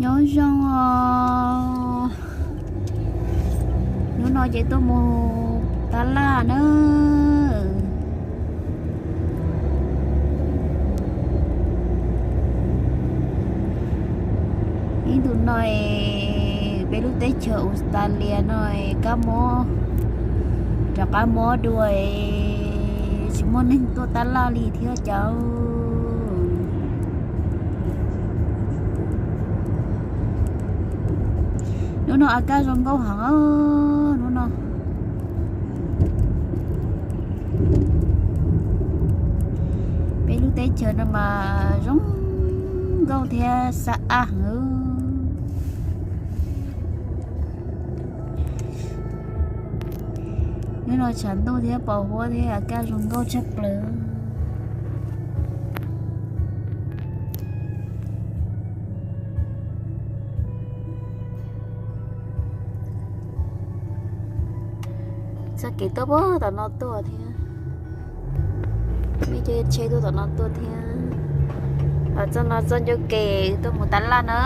Nyob zoo os, hnub no ces tuaj mus tab laj na. Ib ntus no es peb lub teb chaws Australia no es kab mob, rov qab mob dua es tsis muaj neeg tuaj tab laj li thiab cas. Hnub no a kaj zoo nkauj heev hnub no. Peb lub teb chaws no mas zoo nkauj thiab xab ab heev. Hnub no tshav ntuj thiab pos huab thiab a kaj zoo nkauj tshaj plaws. Txoj kev tuaj pog tom no tuaj thiab, nej cov tsheb tuaj tom no tuaj thiab. Txoj no txoj ncauj ke tuaj mus tab laj na.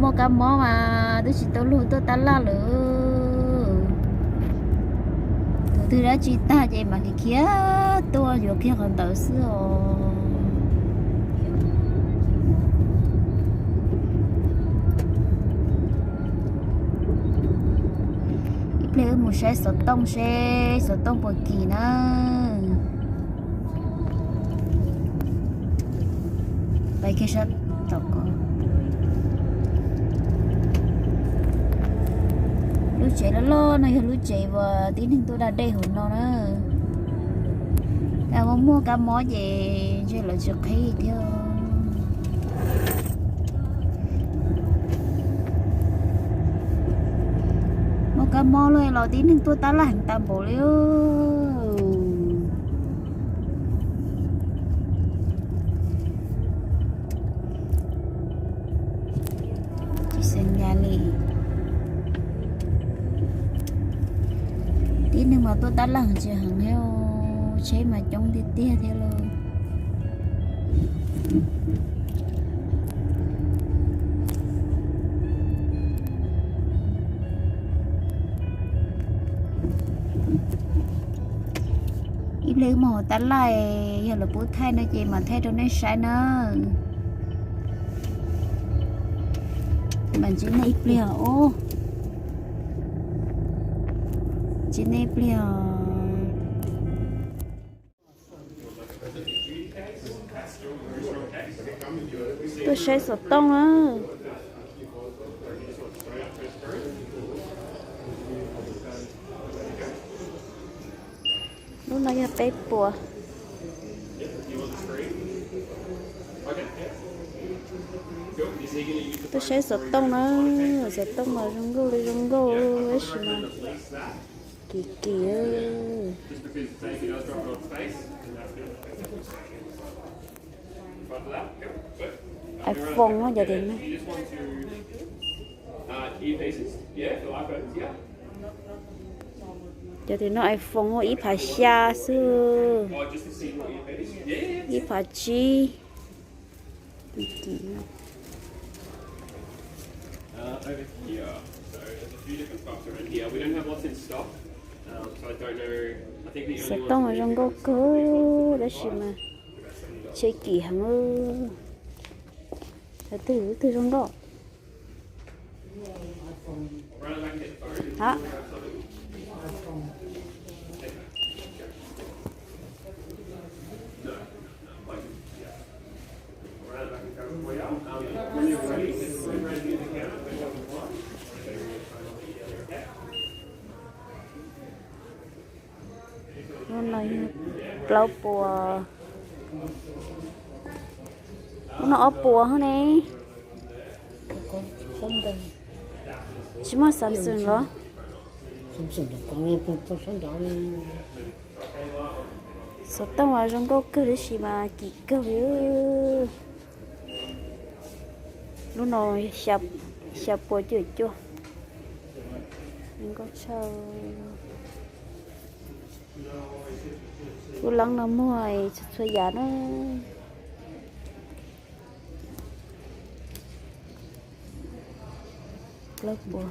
Muaj kab mob mas twb tsis tau luag tuaj tab laj lawm. Thaum twg dab tsi tag ces mam li khiav tuaj yuav kiag qhov ntawd xwb os. Ib pliag wb mus saib xov tooj seb xov tooj puas kim na. Pais kiag sab tom ko. Lub tsev loj loj no yog lub tsev uas tib neeg tuaj da dej hauv no na. Tab muaj muaj kab mob ces ntshe lawv tsis qhib thiab. Muaj kab mob los tib neeg tuaj tab laj heev tas npaum li. Tsis xav nyas li. Tib neeg mas tuaj tab laj tsis heev thiab, tsheb mas coob tiag tiag thiab lauj. Ib pliag wb mus hauv tab laj, yog lawv pub thaij no ces mam thaij rau nej saib na. Mam ntsib nej ib pliag os. Ntsib nej ib pliag os. Tuaj saib xov tooj na. Lub no yog peb puas. Tuaj saib xov tooj na, xov tooj mas zoo nkauj li zoo nkauj, tab sis mas kim kim. iPhone no cov tim no, cov tim no iPhone ib phav xya xwb, ib phav tsib. Xov tooj zoo nkauj kawg tab sis mas tsheb kim heev. Cov twg twg zoo nkauj. Lub no plaub puas. Lub no ob puas hos ne. Tsis muaj Samsung los? Xov tooj mas zoo nkauj kawg tab sis mas kim kawg li. Lub no xya puas cuaj cuaj. Zoo nkauj tshaj. Lub leeb no muaj txhua txhua yam na. Lab pua.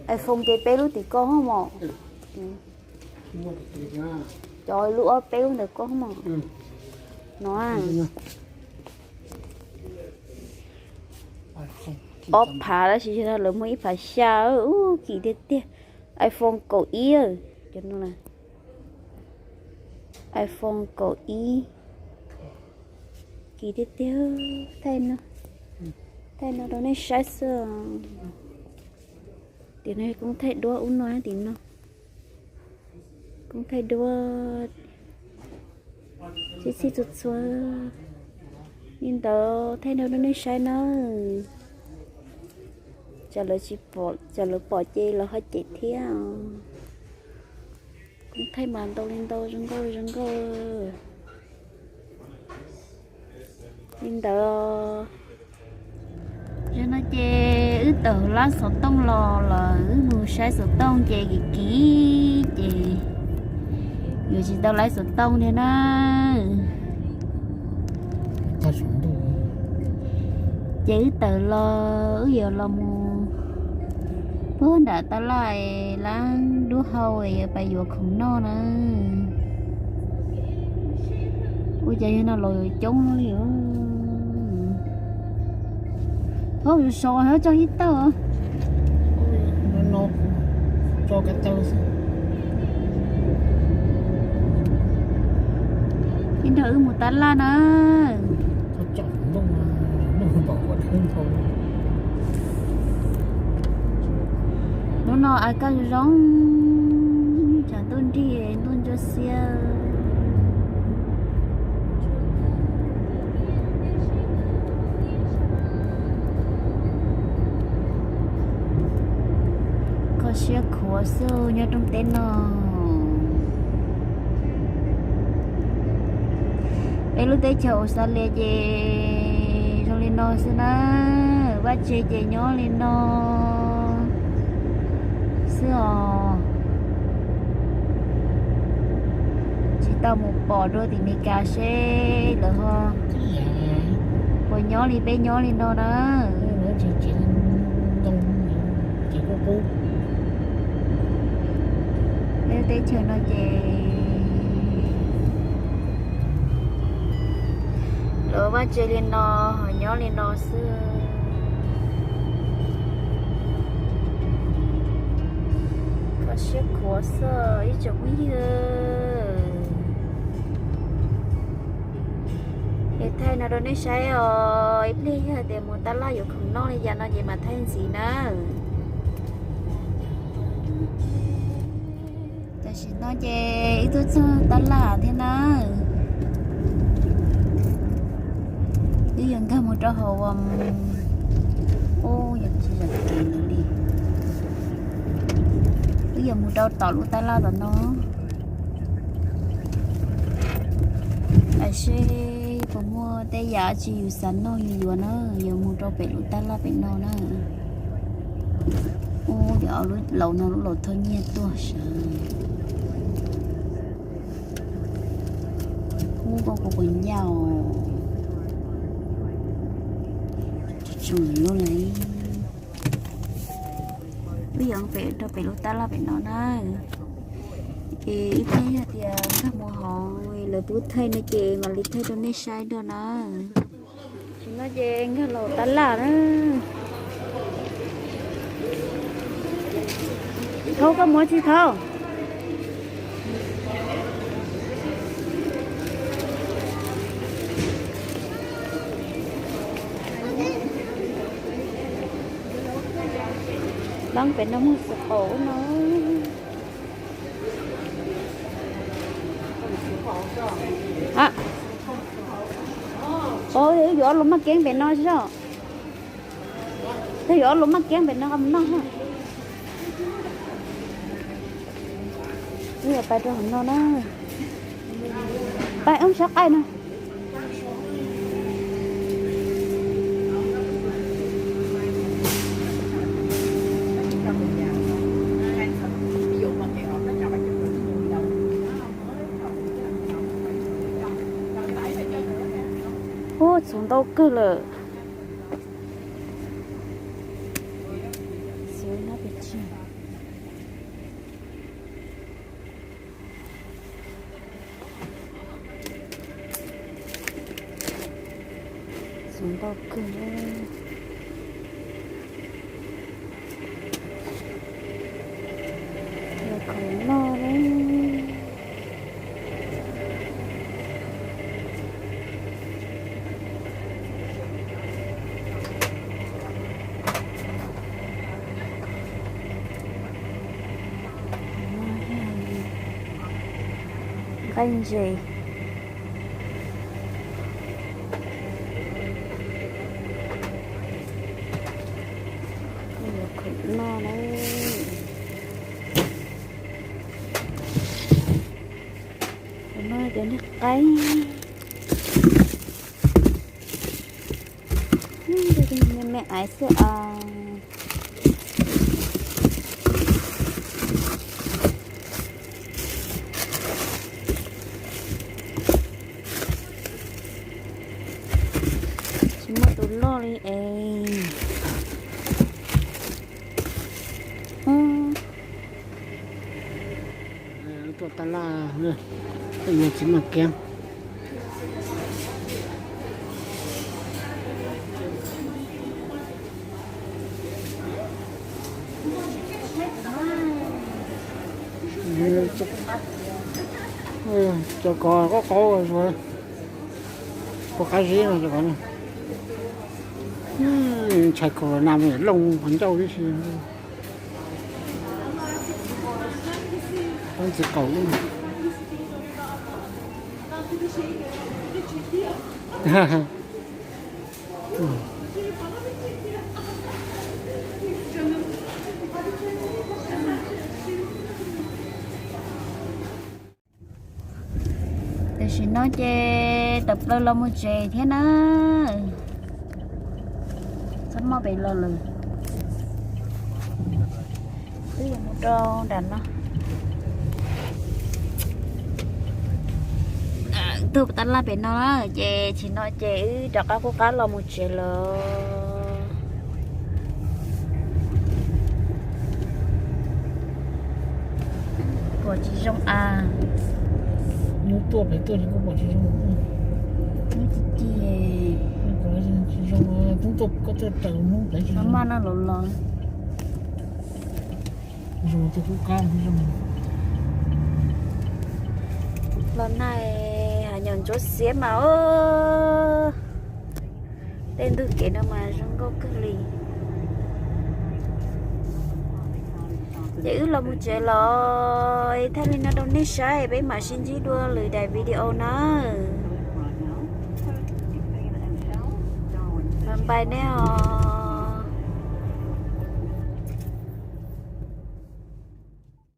iPhone ces peb lub tim ko hos mos. Cov lub ob peb lub ntawm ko hos mos. No ob phav tab sis yog lawv muaj ib phav xya. Ub, kim tiag tiag. iPhone kaum ib. Cov no iPhone kaum ib. Kim tiag tiag. Thaij no, thaij no rau nej saib xwb. Tim no koob thaij duab ub no, tim no koob thaij duab txhij txhij txhua txhua. Li ntawd thaij no rau nej saib nawb. Tsam lawv tsis pom, tsam lawv pom ces lawv ho cem thiab. Koob thaij mas ntau li ntau, zoo nkauj zoo nkauj. Li ntawd, zaum no ces wb tawm lab xov tooj los lawm, wb mus saib xov tooj ces kim kim ces yuav tsis tau lab xov tooj thiab na. Ces wb tawm los wb yuav los mus puag nram tab laj, lab dub hau yuav pais yuav khoom noj na. Ua cas yog no los yuav coob li. Hauj, yus sau tso ib tawm. Ib nrog wb mus tab laj na. Hnub no a kaj zoo, tshav ntuj nrig ntuj ntsuab xiab. Kho siab khuav xwb nyob rooj teb no. Peb lub teb chaws Australia ces zoo li no xwb na, vaj tse ces nyob li no xwb os. Tsis tau mus pom dua tim Meskas seb lawv ho puas nyob li peb nyob li no na. Peb teb chaws no ces lawv vaj tse li no, ho nyob li no xwb. Kho siab khuav xwb ib tsoom phooj ywg. Es thaij no rau nej saib os, ib pliag yog tias mus tab laj yuav khoom noj li cas no ces mam thaij ntxiv na. Tam sim no ces wb twb txog tab laj thiab na. Wb yuav nkag mus rau hauv, ub, yog tsis zam kev ntawd li. Wb yuav mus rau tom lub tab laj tom no. Am seb puas muaj tej yam tsis yus xav noj yus yuav na, yuav mus rau pem lub tab laj pem no na. Ub, cov laus no lub laus thoj nyiaj tuaj sawv. Ub, koj puas puas ncaj os. Tsis tshua lub lawm. Wb yuav pem rau pem lub tab laj pem no na. Es ib pliag yog tias nkag mus hauv lawv pub thaij no ces mam li thaij rau nej saib dua na. Tam no ces nkag los tab laj na. Thaub, koj mus tsis thaub? Lab pem no muag xav paum no. Os, yuav ob lub maj keeb pem no tso. Tag yuav ob lub maj keeb pem no mus noj. Wb yuav pais rau hauv no na. Pais ob sab qaij no. Ub, txhuv ntau kawg lawm. Ntau kawg. Yog khoom noj na. Nqaij ntses. Khoom noj na. Khoom noj cov niag qaib. Me me aiv xwb os. Tsis muaj tus loj li es. Tuaj tab laj, tej yog tsis muaj kiab. Cov ko qaub qaub, pom qab zib no cov ko. Ntshai corona me looj qhov ncauj tib si. Tab ntxiv qaum lub. Tam sim no ces tawm plaws los mus tsev thiab na. Txhob muaj pem los lawm. Wb yuav mus rau nram no. Tuaj tab laj pem no na, ces tsis no ces wb rov qab qub qab los mus tsev lawm. Pom tsis zoo a. Hnub tuaj pem tuaj ces kuj pom tsis zoo. Hnub ci ci. Tsis zoo, hnub tuaj koj tuaj raws hnub pem tsis zoo. Maj no los los. Zoo tuaj qub qab zoo. Los nag hav nyom ntsuab xiab mas os. Tej ntug kev no mas zoo nkauj kawg li. Ces wb los mus tsev los, thaij li no rau nej saib, peb mam sib ntsib dua lwm daim video na. Bye bye nej os.